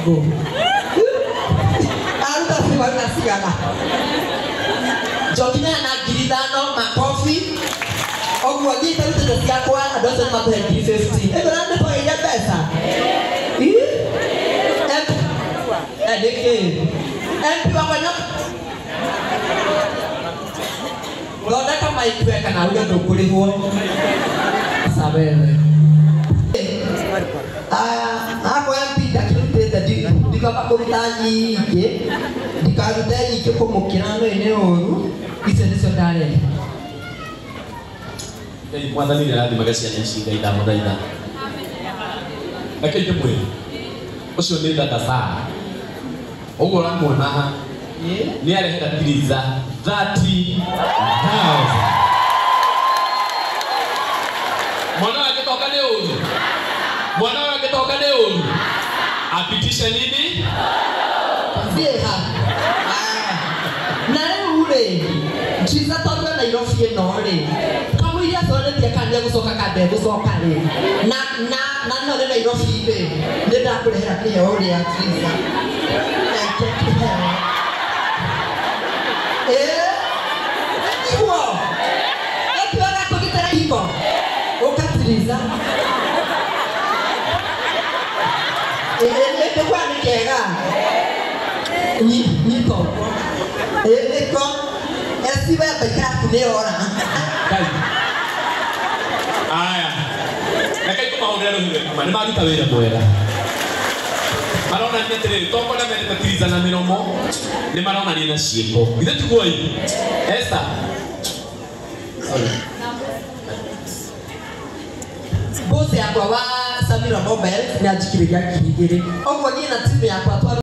Ngũ. Aruta ciigana na cigana. Njoki na 5,000 makofi. Ũguo niĩ itarutĩte ciakwa andũ acio nĩmatũhe 50,000. Ĩno na nĩtwagĩire mbeca. Ĩ? Nĩkĩ? MP wakwa no thondeka mic we kana uge ndũkũrĩhwo. Sasa wewe. Akwa MP ndakĩrutĩte ndikamba kũruta nyingĩ ndikarute nyingĩ kũmũkĩra no nĩ ũru icio nĩcio ndarehe. Ngai mwathani nĩ arathimaga ciana ici Ngai ndamũthaitha. Reke ndĩmwĩre ũcio nĩ dada Sara ũguo ũramuona haha nĩ arehera Tiriza 30,000. Mwana wake toka nĩ ũru. Mwana wake toka nĩ ũru. Apitishe nini? Thiĩ ha. Na rĩu rĩ Tiriza tondũ e Nairobi ĩno rĩ kamũiria acoretie kana nĩegũcoka kana ndegũcoka rĩ na na na no nĩ Nairobi rĩ nĩ ndakũrehera kĩheo ũrĩa Tiriza. Eke kĩheo. Nĩguo. Ĩtuaga kũgitĩra hiko. Ũka Tiriza. Ĩndĩkwa nĩ kega. Nyita ũguo. Nĩko. Esi we mbaika yaku nĩ yora. Ngai. Aya. Reke kũmahũrĩra rũhĩ rwega nĩ maruta wĩra mwega. Maronania atĩrĩrĩ tokorwo merĩte Tiriza na mĩromo nĩ maronania na ciĩko. Githĩ tiguo ĩ? Esther. Sorry. Boss yakwa wa Samira Mobile nĩ anjikĩrĩria 2,000. Ũguo niĩ na timu yakwa twa